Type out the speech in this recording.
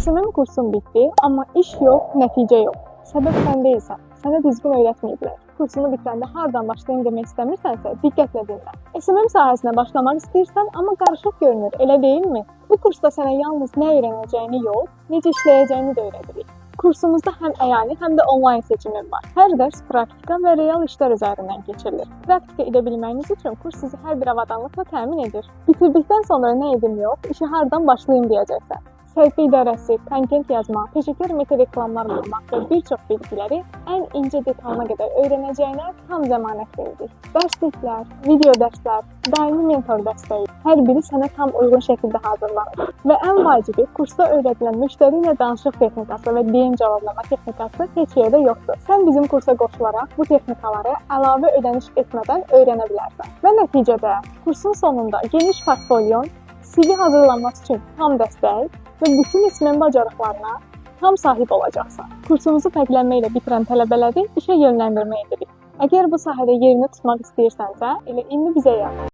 SMM kursun bitdi, amma iş yox, nəticə yox. Səbəb sən deyilsən. Sənə düzgün öyrətməyiblər. Kursunu bitirəndə hardan başlayım demək istəmirsənsə, diqqətlə dinlə. SMM sahəsinə başlamaq istəyirsən, amma qarışıq görünür, elə deyilmi? Bu kursda sənə yalnız nə öyrənəcəyini yox, necə işləyəcəyini də öyrədirik. Kursumuzda həm əyani, həm də onlayn seçimin var. Hər dərs praktika və real işlər üzərindən keçirilir. Praktika edə bilməyiniz üçün kurs sizi hər bir avadanlıqla təmin edir. Bitirdikdən sonra nə edim yox, işə hardan başlayım deyəcəksən. Səhifə idarəsi, kontent yazma, peşəkar meta reklamlar qurmaq və bir çox bilgiləri ən incə detalına qədər öyrənəcəyinə tam zəmanət veririk. Dərsliklər, video dərslər, daimi mentor dəstəyi, hər biri sənə tam uyğun şəkildə hazırlanır. Və ən vacibi, kursda öyrədilən müştəri ilə danışıq texnikası və DM cavablama texnikası heç yerdə yoxdur. Sən bizim kursa qoşularaq bu texnikaları əlavə ödəniş etmədən öyrənə bilərsən. Və nəticədə kursun sonunda geniş portfolyon, CV hazırlanması üçün tam dəstək və bütün SMM bacarıqlarına tam sahib olacaqsan. Kursumuzu fərqlənmə ilə bitirən tələbələri işə yönləndirmə edirik. Əgər bu sahədə yerini tutmaq istəyirsənsə, elə indi bizə yaz.